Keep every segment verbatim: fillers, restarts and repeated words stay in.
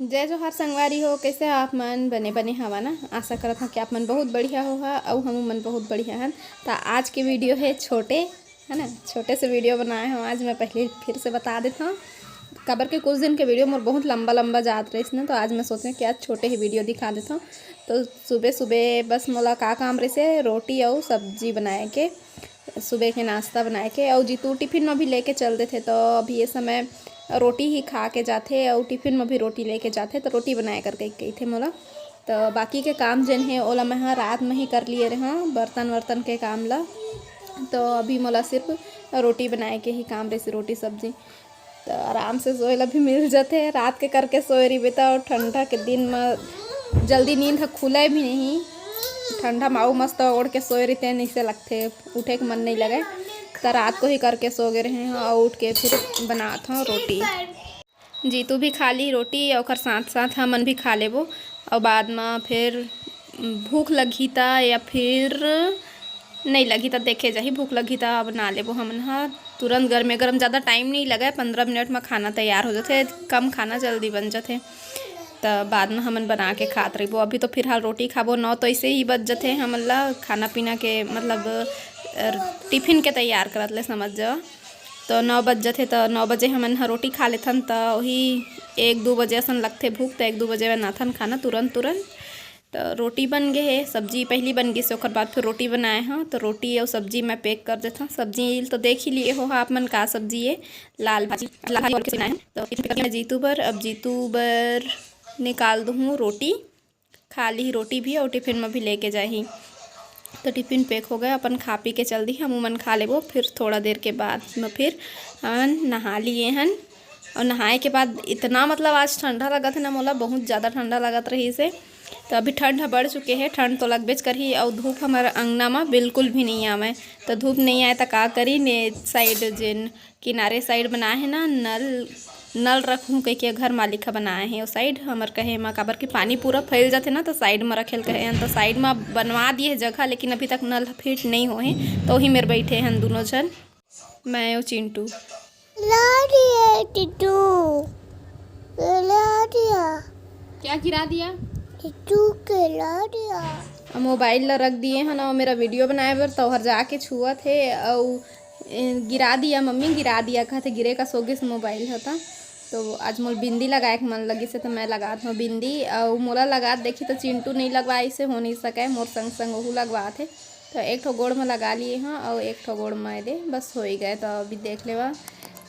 जय जोहार संगवारी हो, कैसे हो आप मन? बने बने हवा ना? आशा करत हूँ कि आप मन बहुत बढ़िया हो हा, अउ हम मन बहुत बढ़िया हन। त आज के वीडियो है छोटे, है ना, छोटे से वीडियो बनाए हूँ आज मैं। पहले फिर से बता देता हूँ, काबर के कुछ दिन के वीडियो मोर बहुत लंबा लंबा जात रहिस ना, तो आज मैं सोचे कि आज छोटे ही वीडियो दिखा देता हूँ। तो सुबह सुबह बस मोला का काम रहिसे, रोटी अउ सब्जी बनाए के, सुबह के नाश्ता बनाए के, अउ जीतू टिफिन में भी लेके चल देथे। तो अभी ये समय रोटी ही खा के जाथे, अउ टिफिन में भी रोटी लेके जाथे, तो रोटी बनाए करके कहिथे मोला। तो बाकी के काम जेन हे, ओला मैं ह रात में ही कर लिए रहा, बर्तन वर्तन के काम ला। तो अभी मोला सिर्फ रोटी बनाए के ही काम रहिसे, रोटी सब्जी। तो आराम से सोए ला भी मिल जाथे, रात के करके सोए रहिबे त। अउ ठंडा के दिन में जल्दी नींद ह खुले भी नहीं, ठंडा माऊ मस्त ओढ़ के सोए रहिते, निसे लगथे, उठे के मन नहीं लगे। त रात को ही करके सो गए रहे हैं, और उठ के फिर बनात हूँ रोटी। जीतू भी खा ली रोटी, ओकर साथ साथ हमन भी खा लेबो। और बाद में फिर भूख लगही त, या फिर नहीं लगही त देखे जाही, भूख लगही त बना लेबो हमन ह। तुरंत गरमे गरम, ज़्यादा टाइम नहीं लगे, पंद्रह मिनट में खाना तैयार हो जाथे, कम खाना जल्दी बन जाथे। त बाद में हमन बना के खात रहिबो। अभी तो फिलहाल रोटी खाबो, नौ तो ऐसे ही बज जाथे हमन ला खाना पीना के, मतलब अ, टिफिन के तैयार करत ले समझ जाओ। तो नौ बज जाथे, तो नौ बजे हमन ह रोटी खा लेथन, तो वही एक दो बजे असन लगथे भूख, तो एक दो बजे बनाथन खाना तुरंत तुरंत। तो रोटी बन गए हे, सब्जी पहली बन गई से, ओकर बाद फिर रोटी बनाए हूँ। तो रोटी और सब्जी मैं पैक कर देता हूँ। सब्जी तो देख ही लिए हो आप मन का सब्जी है, लाल भाजी, लाल भाजी और कैसे बनाए हैं। तो टिफिन पैक करके मैं जीतू बर, अब जीतू बर निकाल दूँ रोटी, खा ली रोटी भी और टिफिन में भी लेके जाही। तो टिफिन पैक हो गए, अपन खा पी के चल दी, हम उमन खा लेबो। फिर थोड़ा देर के बाद में फिर हमन नहा लिए हन। और नहाए के बाद इतना, मतलब, आज ठंडा लगत है ना मोला, बहुत ज़्यादा ठंडा लगत रही से। तो अभी ठंड ह बढ़ चुके है, ठंड तो लगबेच करही। और धूप हमारे अंगना में बिल्कुल भी नहीं आवे, तो धूप नहीं आए तो का करी ने, साइड जेन किनारे साइड बनाए है ना, नल, नल रखूँ कहिके घर मालिक ह बनाए है। ओ साइड हमर कहे म, काबर कि पानी पूरा फैल जाथे ना, तो साइड म रखेल कहे हन, तो साइड म बनवा दिए है जगह, लेकिन अभी तक नल फिट नहीं होहे, तो वही मेर बैठे हन दोनों झन, मैं और चिंटू। ला दिया टिटू, ला दिया। क्या गिरा दिया? टिटू के ला दिया। अब मोबाइल ला रख दिए हन, और मेरा वीडियो बनाए बर तो हर जाके छुअत है, और ए, गिरा दिया मम्मी, गिरा दिया, कहते गिरे का सोगिस मोबाइल होता। तो आज मोर बिंदी लगाए के मन लगिस हे, तो मैं लगात हूँ बिंदी। और मोला लगात देखी तो चिंटू नहीं लगवाइस हे, हो नहीं सके, मोर संग संग वहू लगवात हे। तो एक ठो गोड़ में लगा लिए हूँ और एक ठो गोड़ में दे, बस हो ही गए। तो अभी देख लेवा,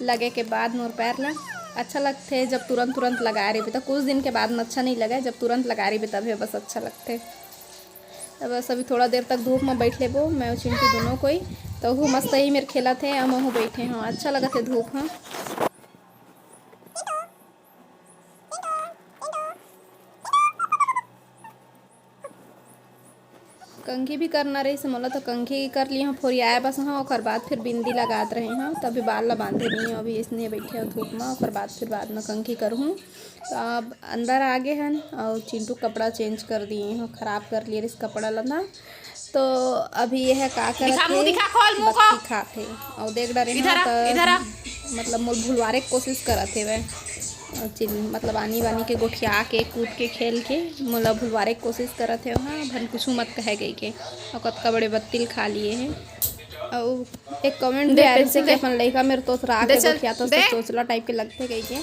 लगे के बाद मोर पैर ला अच्छा लगथे, जब तुरंत तुरंत लगा रही। तो कुछ दिन के बाद में अच्छा नहीं लगे, जब तुरंत लगा रही तभी बस अच्छा लगथे। तो बस अभी थोड़ा देर तक धूप में बैठ लेबो, मैं और चिंटू दोनों कोई। तो वहू मस्त ही मेर खेलत हे, हम वहू बैठे हों, अच्छा लगत हे धूप ह। कंघी भी करना रहिस मोला, तो कंघी कर लिए हूँ, फोरियाए बस हूँ, ओकर बाद फिर बिंदी लगात रहे हूँ। तो अभी बाल ला बांधे नहीं हूँ, अभी इसने बैठे हूँ धूप में, ओकर बाद फिर बाद में कंघी करूँ। तो अब अंदर आ गए हन और चिंटू कपड़ा चेंज कर दिए हूँ, खराब कर लिए इस कपड़ा ला ना। तो अभी यह का करत दिखा, मुंह हे? दिखा, खोल मुंह को। बत्ती खात हे। और देख डरे इधर ना आ, तो इधर आ। मतलब मोर भुलवारे के कोशिश करत हे वह। और चिन-, मतलब आनी बानी के गोठिया के, कूद के, खेल के मोला भुलवारे के कोशिश करत हे वहाँ, भन कुछ मत कहे गई के। और कतका बड़े बत्ती ल खा लिए हे। और एक कमेंट भी दे आए रहिसे पेंसिल कि दे। अपन लइका मेर तोतरा दे के चल, गोठियाथस तो दे। चोचला टाइप के लगथे कहिके।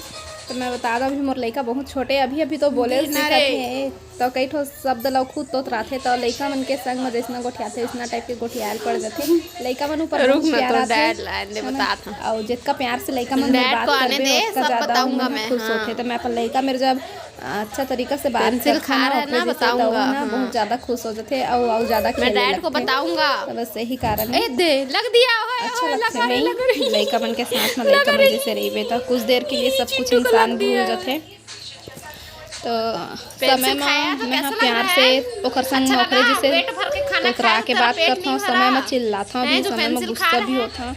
तो मैं बता दूं, अभी मोर लइका बहुत छोटे, अभी अभी तो बोले दे ना सीखत रे। हे, तो कई ठो शब्द ल खुद तोतराथे, तो लइका मन के संग में जैसना गोठियाथे, वैसना टाइप के गोठियाल पड़ जाथे। लइका मन ऊपर रुक बहुत ना, प्यार तो आथे, डैड लाइन दे है ना? बतात हूँ। और जितना प्यार से लइका मन डैड बात को आने करबे, दे, उतना सब ज्यादा बताऊंगा मन मैं, खुश हाँ। होथे। तो मैं अपन लइका मेर जब अच्छा तरीका से बात पेंसिल करथन खा ना, रहे हैं ओकरे ना, जैसे, तो बताऊंगा, ना हाँ। बहुत ज्यादा खुश हो जाथे, अउ, अउ ज्यादा मैं खेले डैड को लगथे। बताऊंगा। तो बस यही कारण है। ए, दे, लग दिया, ओए, अच्छा ओए, लगथे लगा रही, नहीं, लगा रही। लइका मन के साथ में लगा लइका मन रही। जैसे रहिबे, तो कुछ देर के लिए सब कुछ चिंटू को इंसान लग भूल दिया। जाथे। तो पेंसिल समय खाया में तो मैं कैसा लग प्यार रहा से है? ओकर संग अच्छा में ओकरे लगा? जैसे पेट भर के खाना तोतरा खाया, के तेरा बात पेट करथौं, नहीं समय भरा? में चिल्लाथौं हैं, भी, जो समय में पेंसिल खा गुस्सा रहा भी है? होथौं।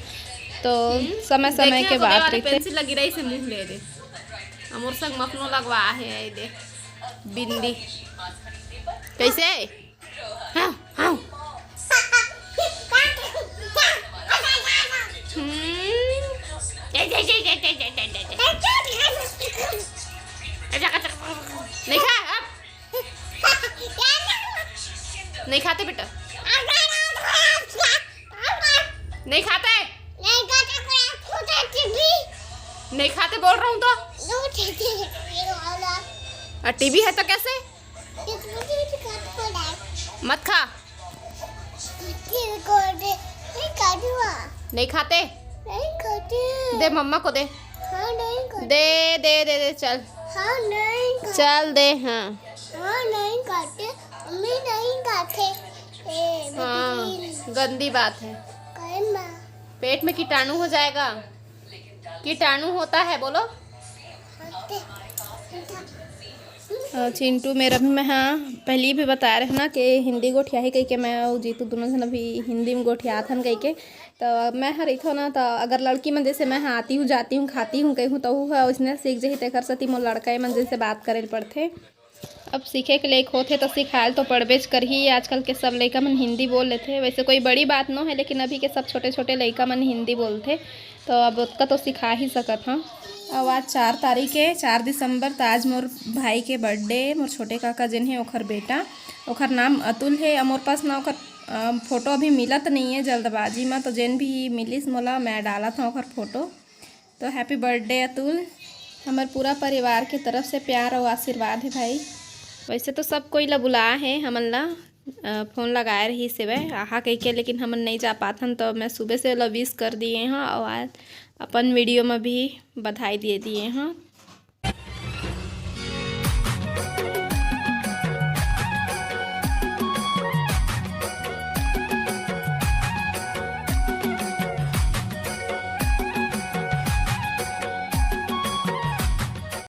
तो हम्म? समय समय देखिए, के तो बात वाले रहिथे। पेंसिल लगी रही से मुंह ले दे। हमर संग मखनो लगवा हे, आई दे। बिंदी। कैसे? हाँ, हाँ। हम्म। नहीं खाए अब। नहीं खाते बेटा। नहीं खाते। नहीं खाते बोल रहा हूँ तो। और टीवी है तो कैसे? मत खा। नहीं खाते। दे मम्मा को दे। दे दे दे दे चल। चल दे। हाँ। हाँ। गंदी बात है। पेट में कीटाणु हो जाएगा। कीटाणु होता है, बोलो। चिंटू मेर अभी मैं, हाँ, पहली भी बता रहे ना कि हिंदी गोठियाही कहिके मैं अउ जीतू दोनों झन अभी हिंदी में गोठियात हन कहिके। तो मैं हर रहिथों ना, तो अगर लड़की मन जैसे मैं, हाँ, आती हूँ, जाती हूँ, खाती हूँ कही हूँ, तो वो है उसने सीख जही, तेकर सेती मोर लड़का मन जैसे बात करे ल पड़थे। अब सीखे के लायक होथे तो सिखायल तो पड़बेच करही। आजकल के सब लइका मन हिंदी बोल लेथे। वैसे कोई बड़ी बात नो है, लेकिन अभी के सब छोटे छोटे लइका मन हिंदी बोलथे, तो अब ओतका तो सिखा ही सकत हन। अब आज चार तारीख है, चार दिसंबर, तो आज मोर भाई के बर्थडे, मोर छोटे काका जेन है ओखर बेटा, ओखर नाम अतुल है। और मोर पास ना ओखर फोटो अभी मिलत नहीं है, जल्दबाजी में, तो जेन भी मिलिस मोला, मैं डालत हूँ ओखर फोटो। तो हैप्पी बर्थडे अतुल, हमर पूरा परिवार के तरफ से प्यार और आशीर्वाद है भाई। वैसे तो सब कोई ला बुलाए है, हमन ला फोन लगाए रही सेवे आहा कह के, लेकिन हमन नहीं जा पाथन, तो मैं सुबह से ओला विश कर दिए हूँ और आज अपन वीडियो में भी बधाई दे दिए हूँ।